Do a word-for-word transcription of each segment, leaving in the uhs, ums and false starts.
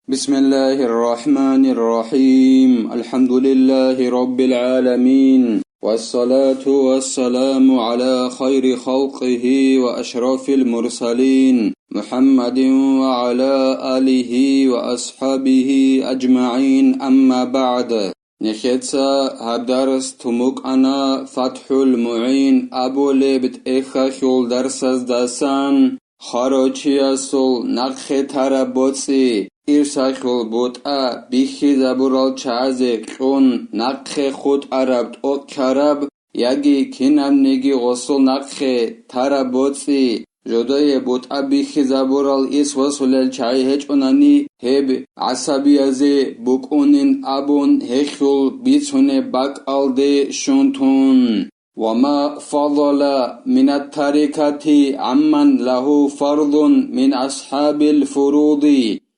بسم الله الرحمن الرحيم. الحمد لله رب العالمين. والصلاة والسلام على خير خلقه وأشرف المرسلين محمد وعلى آله وأصحابه أجمعين. أما بعد. Нехеца гьаб дарс тумукъана ФатхӀул МугӀин абулеб тӀехьалъул дарсаздасан, хварав чиясул нахъе тараб боцӀи, ирсалъул бутӀа бихьизабурал чагӀазе кьун нахъе хутӀараб тӀокӀ ккараб, яги кинабниги гъосул нахъе тараб боцӀи, жодое бутӀа бихьизабурал ирс босулел чагӀи гьечӀунани, гьеб гӀасабиязе букӀунин абун гьелъул бицунеб бакӀалде щун тун. وما فضل من التركة عمن له فرض من أصحاب الفروض.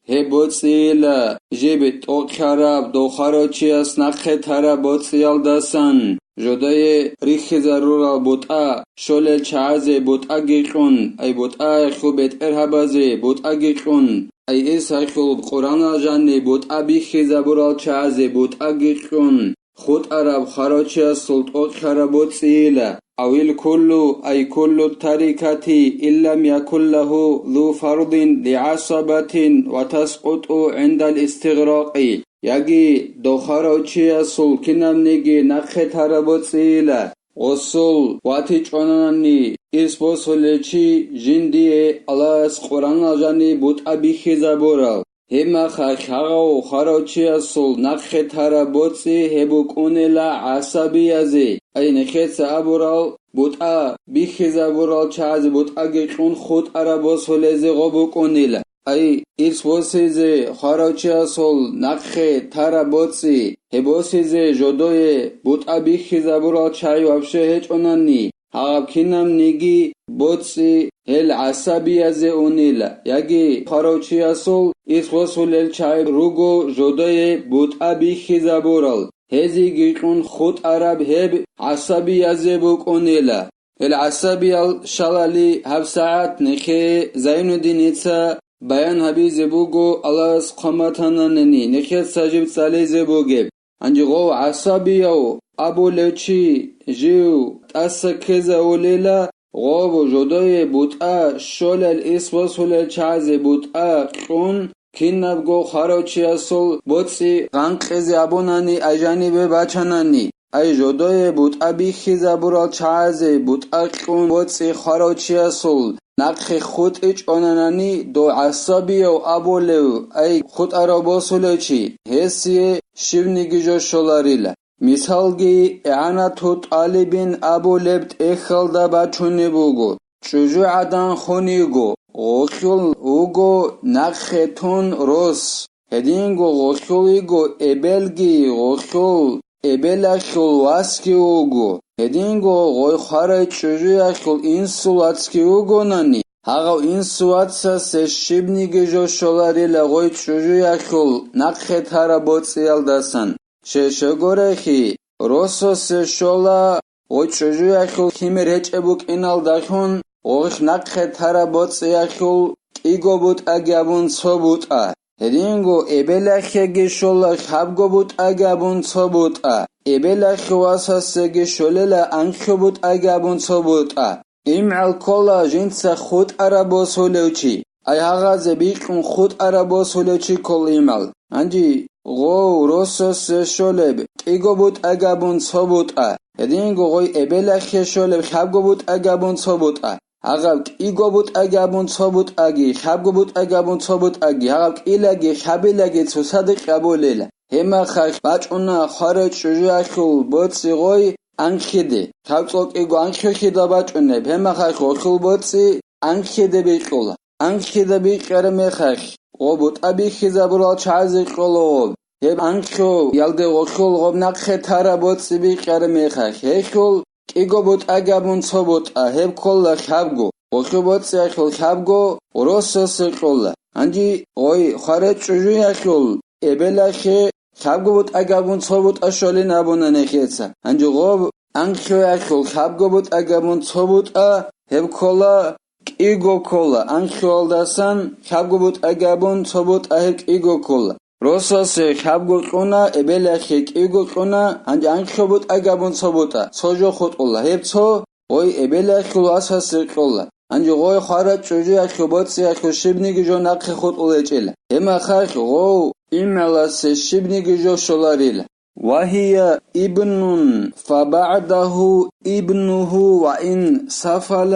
Гьеб боцӀийила жиб тӀокӀ ккараб дов хварав чияс нахъе тараб боцӀиялдасан, жодое рихьизарурал бутӀа щолел чагӀазе бутӀаги кьун, ай бутӀаялъул бетӀергьабазе бутӀаги кьун, ай ирсалъул Къуръаналъ жаниб бутӀа бихьизабурал чагӀазе бутӀаги кьун, хутӀараб хварав чиясул тӀокӀ ккараб боцӀийила, أو الكل، أي كل التركة، إن لم يكن له ذو فرض لعصبة وتسقط عند الاستغراق. Яги дов хварав чиясул кинабниги нахъе тараб боцӀийила, гъосул ватичӀонани ирс босулев чи жиндие Аллагьас Къуръаналъ жаниб бутӀа бихьизабурал. Гьебмахалъ гьагъав хварав чиясул нахъе тараб боцӀи гьеб букӀунила гӀасабиязе, ай нехеца абурал, бутӀа бихьизабурал чагӀазе бутӀаги кьун хутӀараб босулезе гъо букӀунила. Ай ирс босизе хварав чиясул нахъе тараб боцӀи, гьеб босизе жодое бутӀа бихьизабурал чагӀи вообще гьечӀонани, гьаб кинабниги боцӀи гьел гӀасабиязе унила, яги хварав чиясул ирс босулел чагӀи руго жодое бутӀа бихьизабурал, гьезиеги кьун хутӀараб гьеб гӀасабиязе букӀунила. Гьел гӀасабиял щалали гьабсагӀат нехее Зайнуддиница баян гьабизе буго, Аллагьас хъван батананани, нехеца жиб цӀализе бугеб. Гьанже гъов гӀасабияв абулев чи жив тӀаса ккезавулила, гъов жодое бутӀа щолел ирс босулел чагӀазе бутӀа кьун, кинабго хварав чиясул боцӀи гъанкъизе абунани, ай жанибе бачанани, ай жодое бутӀа бихьизабурал чагӀазе бутӀа кьун боцӀи хварав чиясул нахъе хутӀичӀонанани, дов гӀасабияв абулев, ай хутӀарав босулев чи, гьесие щибниги жо щоларила. Мисалги, игӀанату тӀалибин абулеб тӀехьалда бачунеб буго. ЧӀужугӀадан хун йиго, гъолъул вуго нахъе тун рос. Гьединго гъолъул йиго эбелги, гъолъул эбелалъул васги вуго. Гьединго гъой хварай чӀужуялъул инсул вацги вугонани, гьагъав инсул вацасе щибниги жо щоларила гъой чӀужуялъул нахъе тараб боцӀиялдасан. Щай-щай гурелъул, росасе щола гъой чӀужуялъул лъимер гьечӀеб букӀиналдалъун, гъой нахъе тараб боцӀиялъул кӀиго бутӀаги абун цо бутӀа. Гьединго эбелалъеги щола хабго бутӀаги абун цо бутӀа. Эбелалъул васасеги щолела анлъго бутӀаги абун цо бутӀа. ИмгӀал ккола жинца хутӀараб босулев чи. Ай гьагъазе бикьун хутӀараб босулев чи ккола имгӀал. Гьанже гъов росасе щолеб кӀиго бутӀаги абун цо бутӀа. Гьединго гъой эбелалъе щолеб хабго бутӀаги абун цо бутӀа. Гьагъаб кӀиго бутӀаги абун цо бутӀаги, хабго бутӀаги абун цо бутӀаги, гьагъаб кӀилаги хабилаги цоцадехъ абулела. Гьебмахалъ бачӀуна хварай чӀужуялъул боцӀи гъой анлъиде. Хаб цӀокӀиго анлъго хьида бачӀунеб, гьебмахалъ гъолъул боцӀи анлъиде бикьула. Анлъида бикьараб мехалъ, гъо бутӀа бихьизабурал чагӀазе кьола гъоб. Гьеб анлъго ялде гъолъул гъоб нахъе тараб боцӀи бикьараб мехалъ, гьелъул кӀиго бутӀаги абун цо бутӀа, гьеб ккола хабго. Гъолъул боцӀиялъул хабго росасе кьола. Гьанже гъой хварай чӀужуялъул эбелалъе хабго бутӀаги абун цо бутӀа щолин абуна нехеца. Гьанже гъоб анлъгоялъул хабго бутӀаги абун цо бутӀа, гьеб ккола кӀиго ккола, анлъуялдасан хабго бутӀа гьабун цо бутӀа гьеб кӀиго ккола. Росасе хабго кьуна, эбелахъе кӀиго кьуна, гьанже анлъго бутӀа гьабун цо бутӀа, цо жо хутӀула, гьеб цо гъой эбелахъул васасе кьола. Гьанже гъой хварав чӀужуялъул боцӀиялъул щибниги жо нахъе хутӀулел гьечӀила. Гьеб мехалъ гъов имгӀаласе щибниги жо щоларила. وهي ابن فبعده ابنه وإن سفل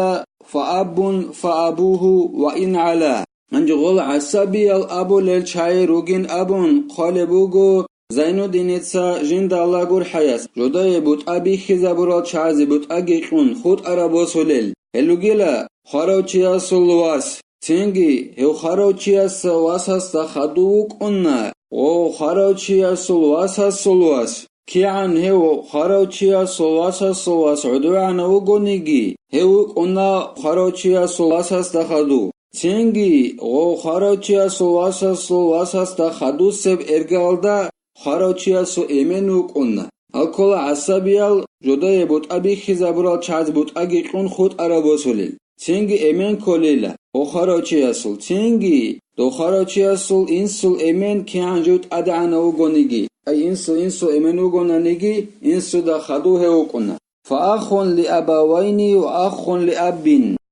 فأب فأبوه وإن علا. Гьанже гъол гӀасабиял абулел чагӀи ругин абун хъвалеб буго Зайнуддиница жинда Аллагь гурхӀаяс, жодае бутӀа бихьизабурал чагӀазе бутӀаги кьун хутӀараб босулел. Гьел ругила хварав чиясул вас. Цинги гьев хварав чияс васасда хадув вукӀуна, гъов хварав чиясул васасул вас. КигӀан гьев хварав чиясул васасул вас гӀодовегӀанав вугониги, гьев вукӀуна хварав чиясул васасда хадув. Цинги гъов хварав чиясул васасул васасда хадусеб эргалда хварав чиясул эмен вукӀуна. Гьал ккола гӀасабиял, жодае бутӀа бихьизабурал чагӀаз бутӀаги кьун хутӀараб босулел. Цинги эмен кколила гъов хварав чиясул, цинги дов хварав чиясул инсул эмен кигӀан жив тӀадегӀанав вугониги, ай инсул инсул эмен вугонаниги, инсуда хадув гьев вукӀуна. فأخ لأبوين وأخ لأب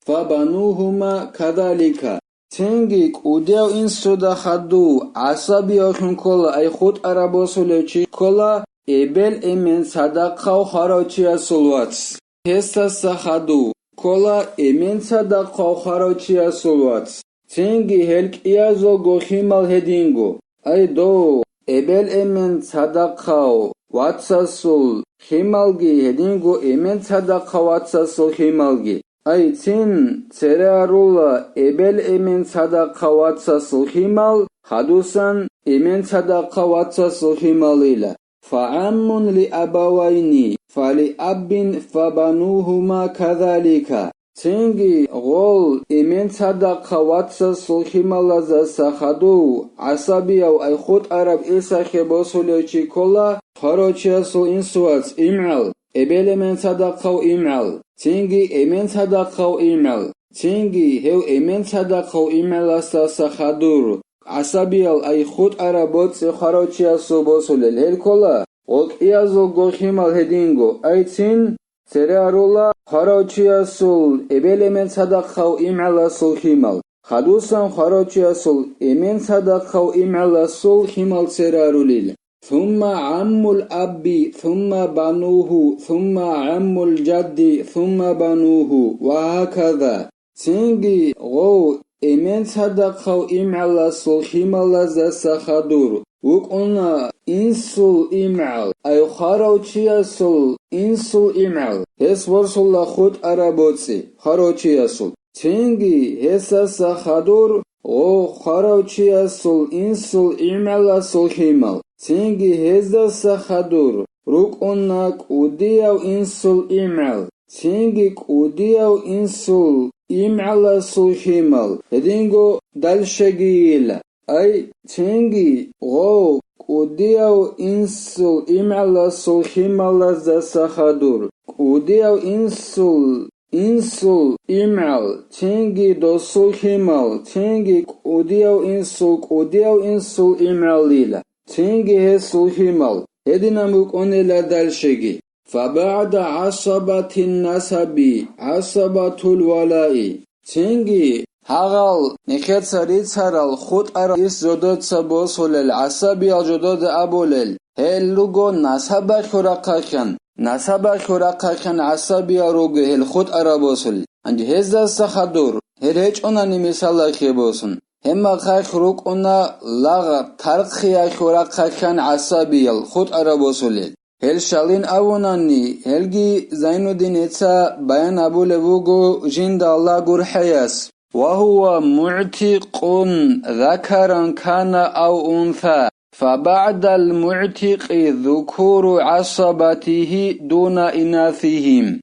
فبنوهما كذلك. Цинги кӀудияв инсуда хадув гӀасабиявлъун ккола, ай хутӀараб босулев чи ккола, эбел-эмен цадахъав хварав чиясул вац. Гьесдаса хадув ккола эмен цадахъав хварав чиясул вац. Цинги гьел кӀиязулго химал гьединго, ай дов эбел-эмен цадахъав вацасул хималги гьединго эмен цадахъав вацасул хималги. Ай цин, цере арула эбел-эмен цадахъав вацасул химал, хадусан эмен цадахъав вацасул хималила. فعم لأبوين فلأب فبنوهما كذلك. Цинги гъол эмен цадахъав вацасул хималаздаса хадув гӀасабияв ай хутӀараб исахъе босулев чи ккола, хварав чиясул инсувац имгӀал, эбел-эмен цадахъав имгӀал, цинги эмен цадахъав имгӀал, цинги гьев эмен цадахъав имгӀаласдаса хадур гӀасабиял ай хутӀараб боцӀи хварав чиясул босулел гьел ккола, гъол кӀиязулго химал гьединго, ай цин, цере арула хварав чиясул эбел-эмен цадахъав имгӀаласул химал, хадусан хварав чиясул эмен цадахъав имгӀаласул химал цере арулел. ثم عم الأب، ثم بنوه، ثم عم الجد، ثم بنوه، وهكذا. Цинги гъов эмен цадахъав имгӀаласул хималаздаса хадур вукӀуна инсул имгӀал, ай хварав чиясул инсул имгӀал, гьес босула хутӀараб боцӀи хварав чиясул. Цинги гьесдаса хадур гъов хварав чиясул инсул имгӀаласул химал, цинги гьездаса хадур рукӀуна кӀудияв инсул имгӀал, цинги кӀудияв инсул имгӀаласул химал, гьединго дальшегийила. Ай, цинги гъов кӀудияв инсул имгӀаласул хималаздаса хадур, кӀудияв инсул инсул имгӀал, цинги досул химал, цинги кӀудияв инсул, кӀудияв инсул имгӀалила, цинги гьесул химал, гьединан букӀунила дальшеги. فبعد عصبة النسب عصبة الولاء. Цинги гьагъал нехеца рицарал хутӀарал ис жодоца босулел, гӀасабиял жодода абулел, гьел руго насабалъул рахъалъан, насабалъул рахъалъан гӀасабиял руго гьел хутӀарал босулел. Гьанже гьездаса хадур, гьел гьечӀонани мисалалъе босун, гьеб мехалъ рукӀуна лагъ тархъиялъул рахъалъан гӀасабиял хутӀарал босулел. Гьел щалин абунани, гьелги Зайнуддиница баян абулеб буго жинда Аллагь гурхӀаяс: وهو معتق ذكرا كان أو أنثى، فبعد المعتق ذكور عصبته دون إناثهم.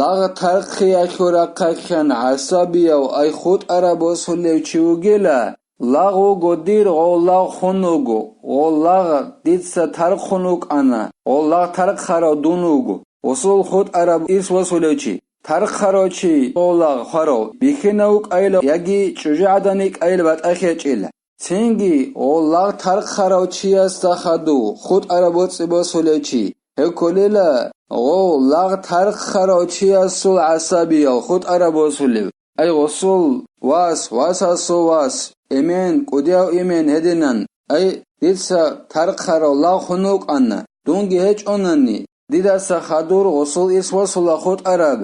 Лагъ тархъиялъул рахъалъан гӀасабияв ай хутӀараб босулев чи вугила, лагъ вуго дир, гъов лагъ хун вуго, гъов лагъ дица тархъун вукӀана, гъов лагъ тархъарав дун вуго, гъосул хутӀараб ис босулев чи. тархъарав чи гъов лагъ хварав бихьинав вукӀайила яги чӀужугӀадан йикӀайила батӀа хечӀила. Цинги гъов лагъ тархъарав чиясда хадув хутӀараб боцӀи босулев чи, гьев кколила гъов лагъ тархъарав чиясул гӀасабиял хутӀараб босулев. Ай гъосул вас, васасул вас, эмен, кӀудияв эмен гьединан, ай, дица тархъарав лагъ хун вукӀана, дунги гьечӀонани, дидаса хадур гъосул ирс босула хутӀараб,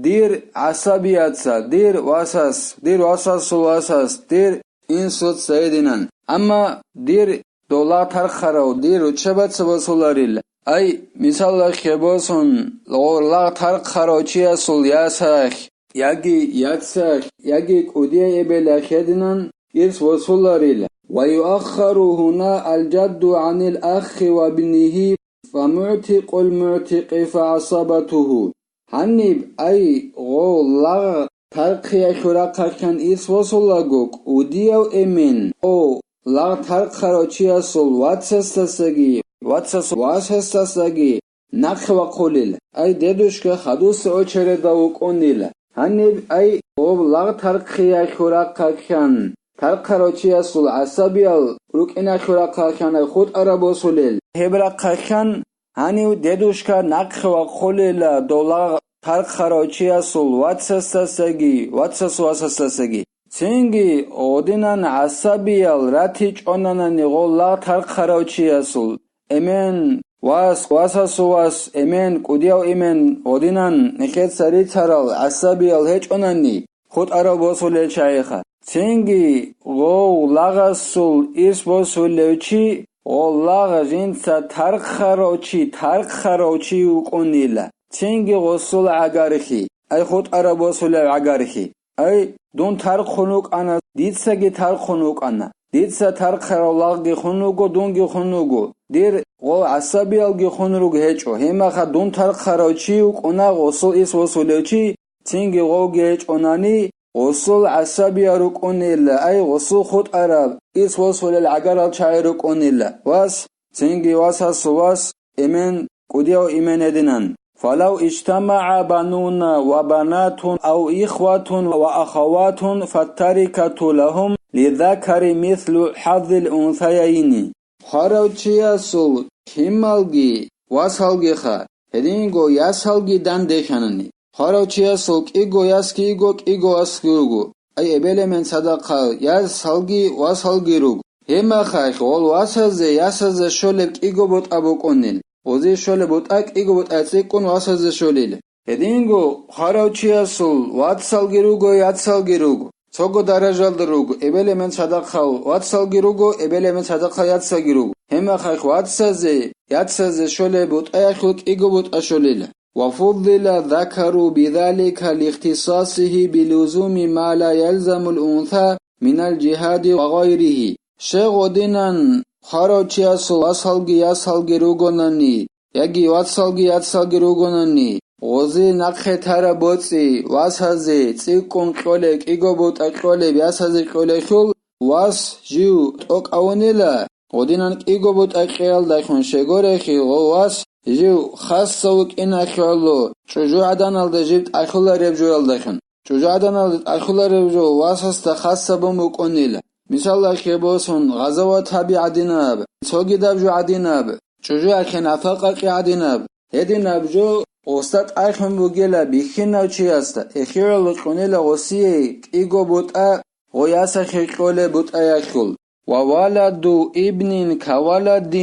дир гӀасабияца, дир васас, дир васасул васас, дир инсуца гьединан. Амма дир дов лагъ тархъарав дир руччабаца босуларила. Ай, мисалалъе босун, гъов лагъ тархъарав чиясул ясалъ, яги яцалъ, яги кӀудияй эбелалъ гьединан ирс босуларила. ويؤخر هنا الجد عن الأخ وابنه فمعتق المعتق فعصبته. Гьаниб, ай, гъов лагъ тархъиялъул рахъалъан ирс босулаго, кӀудияв эмен, о, лагъ тархъарав чиясул вацасдасаги, вацасул васасдасаги нахъе вахъулел, ай, дедушка хадуса очередав вукӀунел. Гьаниб, ай, гъов лагъ тархъиялъул рахъалъан тархъарав чиясул гӀасабиял рукӀиналъул рахъалъан ай хутӀараб босулел. Гьеб рахъалъан гьанив дедушка нахъе вахъулела дов лагъ тархъарав чиясул вацасдасаги, вацасул васасдасаги. Цинги гъодинан гӀасабиял ратичӀонанани гъов лагъ тархъарав чиясул, эмен, вас, васасул вас, эмен, кӀудияв эмен, гъодинан нехеца рицарал гӀасабиял гьечӀонани, хутӀарав босулел чагӀиха. Цинги гъов лагъасул ирс босулев чи, гъов лагъ жинца тархъарав чи, тархъарав чи вукӀунила. Цинги гъосул гӀагархи, ай хутӀарав босулев гӀагархи. Ай, дун тархъун вукӀана, дицаги тархъун вукӀана. Дица тархъарав лагъги хун вуго, дунги хун вуго. Дир гъов гӀасабиялги хун руго гьечӀо. Гьебмаха дун тархъарав чи вукӀуна гъосул ирс босулев чи, цинги гъовги гьечӀонани, гъосул гӀасабиял рукӀунела, ай, гъосул хутӀараб, ирс босулел гӀагарал чагӀи рукӀунела. Вас, цинги васасул вас, эмен, кӀудияв эмен гьединан. فلو اجتمع بنون وبنات أو إخوة وأخوات فالتركة لهم للذكر مثل حظ الأنثيين. Хварав чиясул кималги васалгиха, гьединго ясалги данделъанани. Хварав чиясул кӀиго ясги йиго, кӀиго васги руго. Ай, эбел-эмен цадахъал ясалги васалги руго. Гьебмахалъ гъол васазе, ясазе щолеб кӀиго бутӀа букӀунел. Гъозе щолеб бутӀа кӀиго бутӀа цӀикӀкӀун васазе щолел. Гьединго хварав чиясул вацалги руго, яцалги руго. Цого даражалда руго, эбел-эмен цадахъал вацалги руго, эбел-эмен цадахъал яцалги руго. Гьебмахалъ вацазе, яцазе щолеб бутӀаялъул кӀиго бутӀа щолел. وفضل الذكر بذلك لاختصاصه بلزوم ما لا يلزم الأنثى من الجهاد وغيره. Щай гъодинан хварав чиясул васалги ясалги ругонани, яги вацалги яцалги ругонани, гъози нахъе тараб боцӀи васазе цӀикӀкӀун кьолеб, кӀиго бутӀа кьолеб ясазе кьолелъул, вас жив тӀокӀавунила, гъодинан кӀиго бутӀа кьеялдалъун щегорехи гъов вас жив хасса вукӀиналъулъ, чӀужугӀаданалда жиб тӀахьулареб жоялдалъун. ЧӀужугӀаданалда тӀахьулареб жо васасда хасабун букӀунила. Мисалалъе босун, гъазават гьаби гӀадинаб, цогидаб жо гӀадинаб, чӀужуялъе нафакъа кье гӀадинаб. Гьединаб жо гъосда тӀахьун бугила бихьинав чиясда, эхиялда кьунила гъосие кӀиго бутӀа гъой ясалъе кьолеб бутӀаялъул. وولد ابن كولد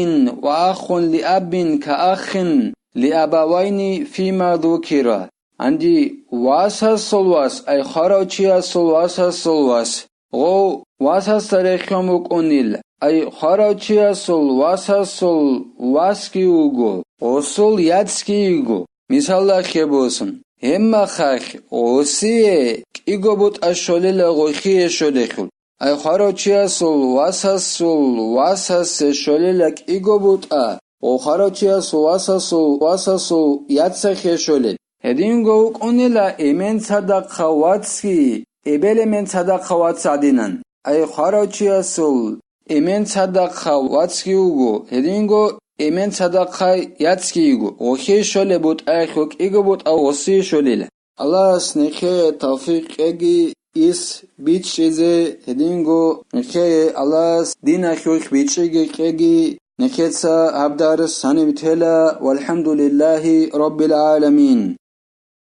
وأخ لأب كأخ لأبوين فيما ذكر. Гьанже васасул вас, ай хварав чиясул васасул вас, гъов васасда рехьон вукӀунел, ай хварав чиясул васасул васги вуго, гъосул яцги йиго. Мисалалъе босун, гьебмахалъ гъосие кӀиго бутӀа щолила гъохие щолелъул. Ай хварав чиясул васасул васасе щолила кӀиго бутӀа, ва хварав чиясул васасул васасул яцахъе щолел. Гьединго вукӀунила эмен цадахъа вацги, эбел-эмен цадахъа вац гӀадинан. Ай хварав чиясул эмен цадахъа вацги вуго, гьединго эмен цадахъа яцги йиго, гъохие щолеб бутӀаялъул кӀиго бутӀа гъосие щолила. Аллагьас нехее тавфикъ кьеги ис бичӀчӀизе, гьединго нехее Аллагьас диналъулъ бичӀчӀиги кьеги, нехеца гьаб дарс гьаниб тела, валхӀамдулиллагьи раббил гӀаламин.